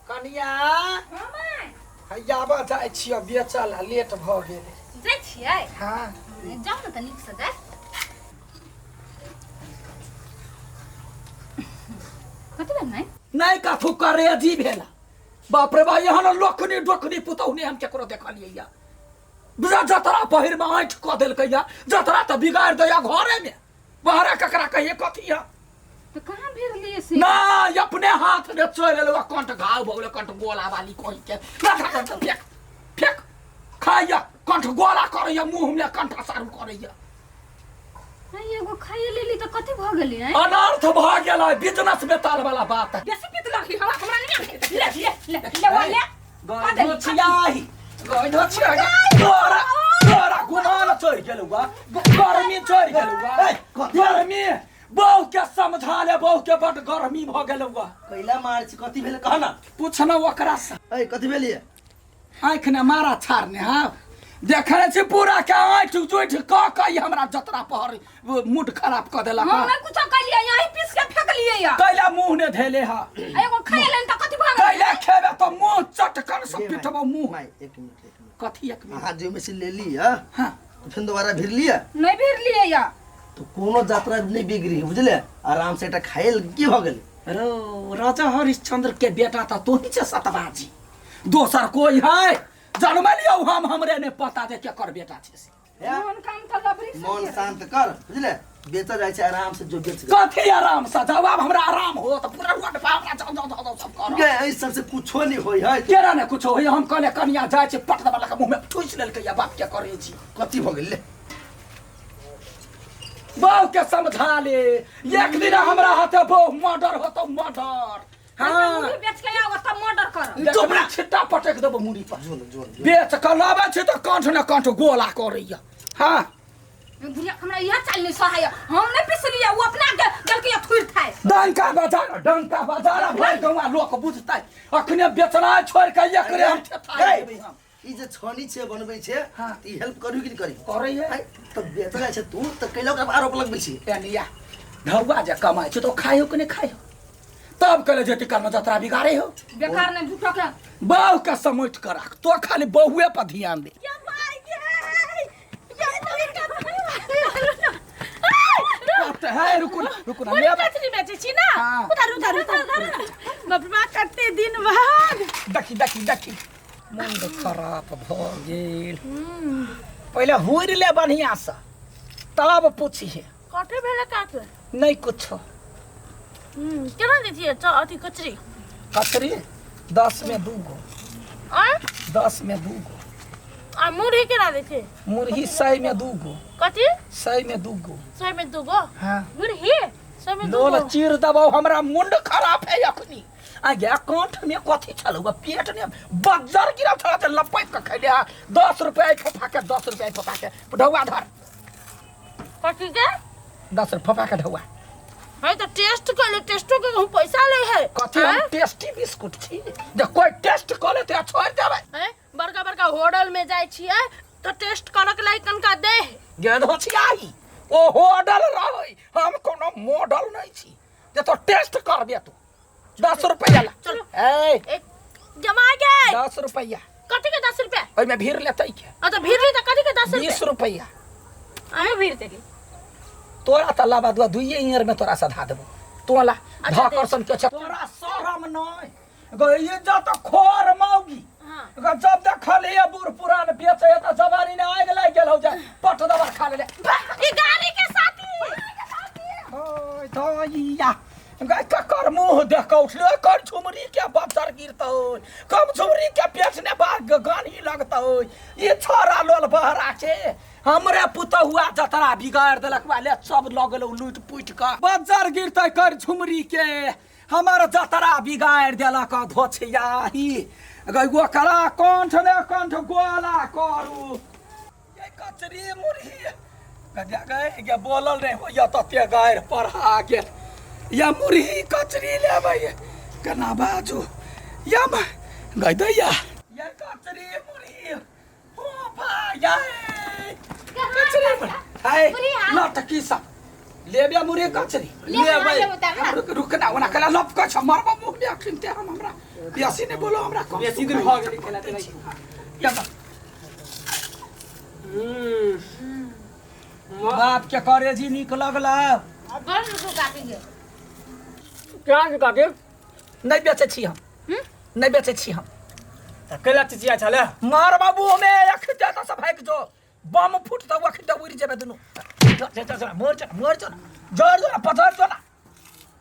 कनिया। हाँ माय। हैया आबऽ जाइ छियौ बेचऽ ला, लेट भऽ गेलै। जाइ छियै? हाँ। जाउ ने तऽ नीकसँ जाय। कथी भेल माय? नहि कथू, करेजी भेला। बाप रे बा, एहन लोखनी डोखनी पुतहु नहि हम केकरो देखलियै या। बुझा जतरा पहिर में ऐंठ कऽ देलकै या, जतरा तऽ बिगाड़ि दैया घरे में, बहरा ककरा कहिए कथी है। तऽ कहाँ भेल से? ना अपने हाथ में चलि एलौ, कंठ घाव भऽ गेलै, कंठ गोला वाली कहि के माथा कंठ फेक फेक खाइया, कंठ गोला करैया, मुँह में कंठ सारू करैया। एगो खाइए लेली तऽ कथी भऽ गेलै? आँय? अनर्थ भऽ गेलै, बिजनेस में ताल वाला बात है। बेसी पीत लगी हमरा, हमरा नहीं ले ले ले ले वो ले। गइनो छियाही, गइनो छियाही, तोरा तोरा गुमान चढ़ि गेलौ बा, गर्मी चढ़ि गेलौ बा, गर्मी। बहू के समझा ले, बहू के बड गर्मी भऽ गेलौ बा। कैला मार छी, कथी भेल कह ना? पूछना ओकरा से। ए, कथी भेल ये? आँखि ने मारा छाड़ने। हाँ, देखने छी पूरा के आँखि जुठि कऽ कऽ ई हमरा जतरा पहर मूड खराब कऽ देलक। हम नहीं कुछो कहलियै, यहीं पीस के फेकलियै या। कैला मुँह ने धैले हा? एगो खाइ लेन तऽ कथी भऽ गेलै? कैला खेबे तऽ मुँह चटकन से गे माय, पिटबो मुँह। माय, एक मिनट, एक मिनट। कथी एक मिनट? अहाँ जे में से ले ली है, हाँ, तो फिर दोबारा भिर लिया? नहीं भिरलियै या। तो कोनो यात्रा नहीं बिगड़ी, बुझले? आराम से एकटा खायल की भऽ गेल? रो राजा हरिश्चंद्र के बेटा तऽ तोही छे सतबाजी, दोसर कोई है? जनमलियौ हम, हमरे ने पता जे केकर बेटा छै से। हे? मोन काम तऽ लबरी से। मन शांत कर, बुझले? बेचल जाइ छै आराम से, जो बेच। कथी आराम से जाऊ? आब हमरा आराम हो तऽ पूरा रोड पर हमरा जाऊ जाऊ जाऊ सब कर। गे, एहि सबसे कुछो नहीं होय है। केना ने कुछो होय? हम कहले कनिया जाइ छै, पट दबा लके मुँह में ठुसि लेलकै या बाप के करे छी। कथी भऽ गेल ले? बहू के समझा ले, एक दिन हमरा हाथे बहू मर्डर होतो, मर्डर। हाँ। मुरही बेच के आउ तब मर्डर कर। चुप ना, छिट्टा पटक देबो मुड़ी पर। जोन जोन जोन। बेच के लाबै छी तऽ कंठ ने कंठ गोला करैया। हाँ। बुढ़िया हमरा इएह चाल नहीं सहाय, हम नहीं पिसलियै, ओ अपना के देलकै थुरि थाइ। डंका बजार, डंका बजार, भरि गौआ लोक बुझतै। अखने बेचनाइ छोड़ि के एकरे हम ठेथाइ देबै हम। ई जे छनी छै बनबै छै, हाँ। त ई हेल्प करू कि नहि करी? करैए। आइ, तऽ बेचल जाइ छै तू तऽ कैला ओकरा पर आरोप लगबै छी? एनिया ढौआ जे कमाइ छै तऽ ओ खाइ हो कि नहि खाइ हो? तब कहले जे टिकल में जतरा बिगाड़े हो। बेकार नहीं झूठो के। बहू के समैट के राख, तो खाली बहुए पर ध्यान दे। या भाई ये ये तो है, रुकू ना, रुकू ना। मुरही कचरी बेचै छी ना? हाँ। उतारू उतारू उतारू, बाप रे बाप, कते दिन बाद। देखी देखी देखी, मन तऽ खराब भऽ गेल। पहिले हुरि ले बढ़िआँसँ, तब पूछिहे। कथी भेलै काके? नहि कुछो। केना दै छियै अथी कचरी? कचरी 10 में 2 गो। आँय? 10 में 2 गो। आ मुरही केना दै छियै? मुरही 100 में 2 गो। कथी? 100 में 2 गो। 100 में 2 गो? हाँ। मुरही 100 में 2 लोल गो? चीर देबौ, हमरा मुंड खराब है अखनी। आ गे, कंठ में कथी छलौ? पेट ने बज्जर गिरल छल तऽ लपटि कऽ खैले। 10 रुपया फफा के, 10 रुपया फफा के ढौआ धर। कथी के? 10 रुपया फफा के ढौआ। है तऽ टेस्ट कर ले, टेस्टो के हम पैसा ले है। कथी हम आँय? टेस्टी बिस्कुट छी जे कोई टेस्ट कऽ लेतै आ छोड़ि देबै? हैं? बड़का बड़का होटल में जाइ छियै तऽ टेस्ट करऽ के लागि कनका दे है। गेंदो छियाही ओ होडल रहै, हम कोनो मॉडल नहि छी जे तो टेस्ट करबे तू। 10 रुपया ला। चलो। ए। एक जमा गे। 10 रुपया। कथी के 10 रुपया? ओहिमे भीड़ लेतै के? आ तऽ भीड़ ली तऽ कथी के 10 रुपया? 20 रुपया। अहाँ भीड़ देली। तोरा तऽ लाबा दुआ दुइये ईयर में तोरा सधा देबो। तो ला। अच्छा, धकर दे। सन के छै तोरा शरम नहि गो इज्जत खोर मौगी। हाँ। गो जब देखल ये बूढ़ पुरान बेचे तऽ जवानी ने आगि लागि गेल हौ जे पट दबा खा लेले। ई गाड़ी के साथी। ओय दैया गै, ककर मुँह देख कऽ उठलो? कर झुमरी के बच्चर गिरतौ, कम झुमरी के पेट ने बाग गानी लगतौ। ई छोरा लोल बहरा के हमरे पुतहुआ जतरा बिगाड़ देलक वाले, सब लऽ गेलौ लूटि पुटि कऽ। बज्जर गिरतै कर झुमरी के, हमर जतरा बिगाड़ देलक धोछियाही। गै ओकरा कंठ ने कंठ गोला करू। ये कचरी मुरही गजा गए गे, बोलल नहीं होइया तते गारि पढ़ा गेल। या मुरही कचरी लेबै केना बाजू? या गै दैया, ये कचरी मुरही ओ भाई, ये कचरी मुरही है लटकी सब लेबे। मुरही कचरी लेबै, लेबै? लेबै तब ना। रुक रुक ना, ओना कला लपक छ मरबो मुँह। हमे अखिनते हम हमरा बेसी नहि बोलो हमरा कम बेसी दिन भऽ गेलै खेला तेला। या बा। बाप के करेजी नीक लगला। बड़ रुकू काकी के। केना छै काकी? नहि बेचै छी हम, नहि बेचै छी हम। तऽ कैला चिचिया छलै? मार बाबू हमे अखिनते तऽ सब भागि जो, बम फुटतौ अखिनते उड़ि जेबै दुनू। जा जा जा, मर जा मर जा, जर जो ना पथर जो ना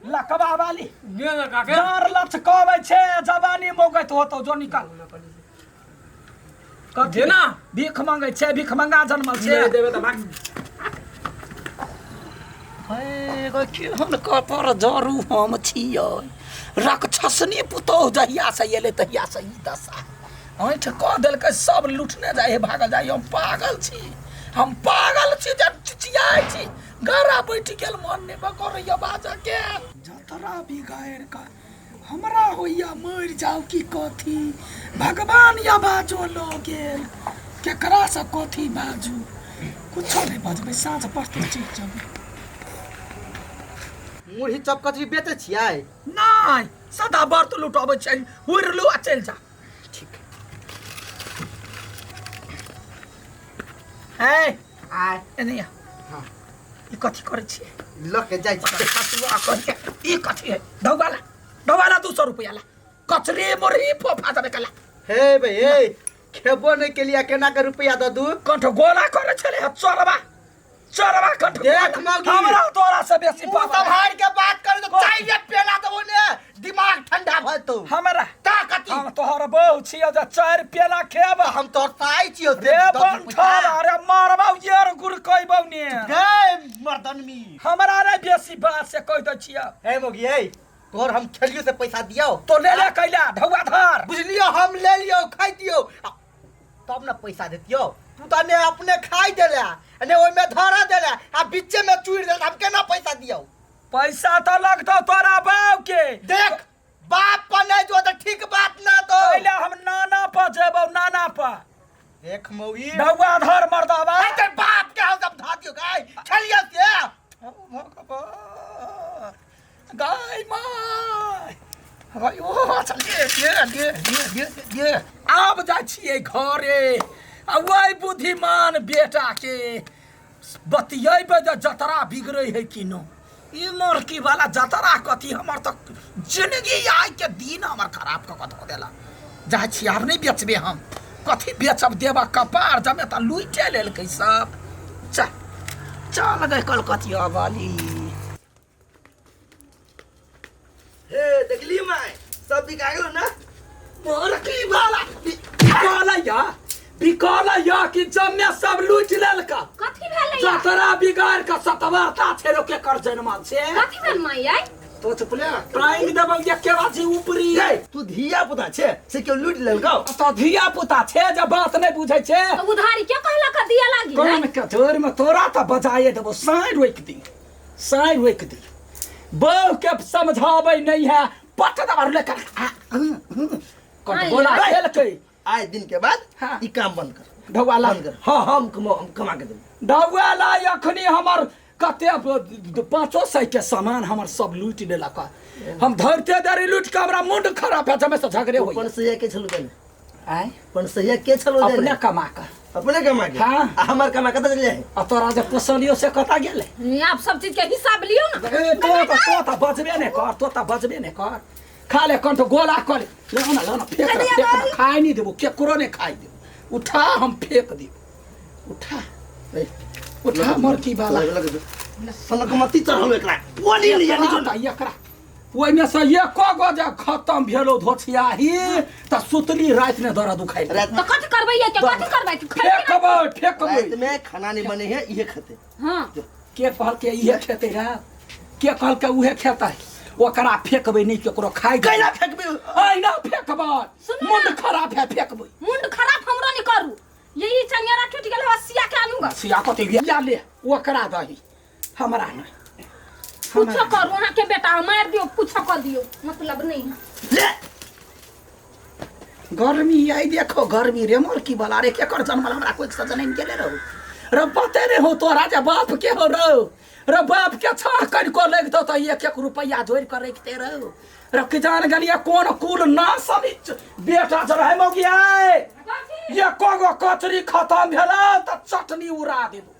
लकवा वाली। गे ना काकी। डर लचकबै छै जवानी मौगैत होतौ, जो निकाल। कथी? जेना। भीख मांगै छै, भीख मंगा जनमल छै। नहि देबै तऽ भाग। हे गो, केहन कपर जरू हम छियै। राक्षसनी पुतोहु जहिया से एलै तहिया से ई दशा ऐंठ कऽ देलकै, सब लुटने जाइ है, भागल जाइ। हम पागल छी, हम पागल छी जे चिचियाइ छी। गरा बैठ गेल, मन नहि करैया बाजऽ के। जतरा बिगाड़ि कऽ हमरा होइया मरि जाउ कि कथी। भगवान या बाजो लऽ गेल, केकरासँ कथी बाजू? कुछो नहि बजबै, साँझ पड़तै चलि जेबै। मुरही चप कचरी बेचै छियै? नहि, सदा व्रत लुटबै छै। हुरि लू आ चलि जा। ठीक। है आय। एने आ। हाँ। ई कथी करै छियै? लऽ के जाइ छी। हसुआ करिके ई कथी है? ढौवाला ढौवाला 200 रुपया ला कचरी मुरही फोफा देबे कला। हे भाई हे, खेबो नहि केलियै, केना के रुपया दऽ दू? कंठ गोला करै छलै हे चोरबा चोरबा कंठ। देख मौगी। हमरा तोरा से बेसी मुँह पावर। सम्हारि के बात करू तऽ चारिये पेला देबो ने, दिमाग ठंडा भऽ जेतौ। हमरा ता कथी? हम तोहर बहू छियौ जे चारि पेला खेब? हम तोहर ताई छियौ। रे बंठल, अरे मारबौ येर गुड़ कहबौ ने। गे मर्दनमी। हमरा रे बेसी बात से कहि दै छियौ। हे मौगी हे, तोहर हम खेलियो से पैसा दियौ? तो ले ले कैला ढौआ धर। बुझलियो, हम ले लियौ, खाइ दियौ तब ने पैसा देतियौ। तू तऽ ने अपने खाइ देले आ ने ओहिमे धरा देले आ बीचे में चूरि देले, हम केना पैसा दियौ? पैसा तऽ लगतौ तोरा बाप के। देख, बाप पर नहीं जो तऽ ठीक बात ना तो। कैला हम नाना पर जेबौ, नाना पर। देख मौगी। ढौआ धर मर्दाबा। अरे तेरे बाप के हम सब धा दियौ गाय खेलियो से। ओ भगवान, गाय my गाय, ओ अच्छा, गे गे गे गे गे गे। आब जाइ छियै घरे आ ओहि बुद्धिमान बेटा के बतियेबै जे जतरा बिगड़ै है कि न। ई लड़की वाला जतरा कथी, हमर तऽ जिंदगी आइ के दिन हमर खराब कऽ कऽ धऽ देला। जाइ छी, आब नहि बेचबै हम। कथी बेचब? देबा कपार जमे तऽ लुइटे लेलकै सब। चल चल गए कलकतिया वाली। हे देखली माय, सब बिका गेलो ना? लड़की वाला बिकल या बिकल या कि जमे सब लूटि लेलका। कथी भेलै या? जतरा बिगाड़ कऽ सतवार्ता छै रो, के कर जनमल छै? कथी भेल माई आइ? तो चुप ले, प्राइम देबौ एके बाजी ऊपरी। ए, तू धिया पुता छे से केओ लूटि लेलकौ? तो धिया पुता छै जे बात नहि बुझै छै। तऽ उधारी के कहलक दिया लागी? कान के जोर में तोरा तऽ बजाए देबो। साँय रोकि दी, साँय रोकि दी। बहू के समझाबै नहीं है, पट दबा लेकर कट गोला खेलकै। आइ दिन के बाद हाँ। ई काम बंद कर। ढौआ ला। बंद कर। हाँ, हम कमा, हम कमा के देबो। ढौआ ला। अखनी हमर कते 500 के सामान हमर सब लूटि लेलक। हम धरते देरी लूटि के हमरा मुंड खराब है, जमे से झगड़े होई। अपन सहिया के छलू देने? आय? अपन सहिया के छलू देने? अपने कमा के। अपने कमा के? हाँ। आ हमर कमा के तऽ ले। आ तोरा जे पोसलियो से कतऽ गेलै? आप सब चीज के हिसाब लियौ ना। ए, तो तऽ बजबे नहि कर, तो तऽ बजबे नहि कर। खा ले कंठ गोला कर ले ना, ले ना, फेंक ना, फेंक ना, खाए नहीं देबो केकरो, नहीं खाए देबो। उठा, हम फेंक देबो, उठा उठा मरकी वाला। सनकमती चढ़ल एकरा ओनी नहीं जानी। एकरा एकरा ओहिमे से एको गो जे खत्म भेलो धोछियाही तऽ सुतली राति ने दर्द उखाइ। रात तऽ कथी करबै ये के? कथी करबै? खैबै ना? फेकबै फेकबै। रात में खाना नहीं बने है, इहे खेते। हाँ। के कहलकै इहे खेतै रे? के कहलकै उहे खेतै? ओकरा फेकबै नहि, केकरो खाइ देबै। कैला फेकबे? अहिना फेकबै। सुनू ना। मुंड खराब है, फेकबै। मुंड खराब हमरो नहीं करू। यही चंगेरा टूट गेल है, सिया के आनूगा। सिया कथी या ले, ओकरा दही, हमरा नहि। कुछो करू, अहाँ के बेटा मार दियो, कुछो कर दियो, मतलब नहीं है। ले। गर्मी आई देखो गर्मी रे मोर की वाला रे, केकर जन्मल हमरा कोई सजन नहीं गेले रहो रे, पते रे हो तोरा जे बाप के हो रो रे, बाप के छह कनिको लगतो तो एक एक रुपया जोड़ कर रखते रहो। रख जान गलिया कोन कुल ना सनी बेटा छ रहे मौगिया ये को गो कचरी खत्म भेला त चटनी उड़ा देबो।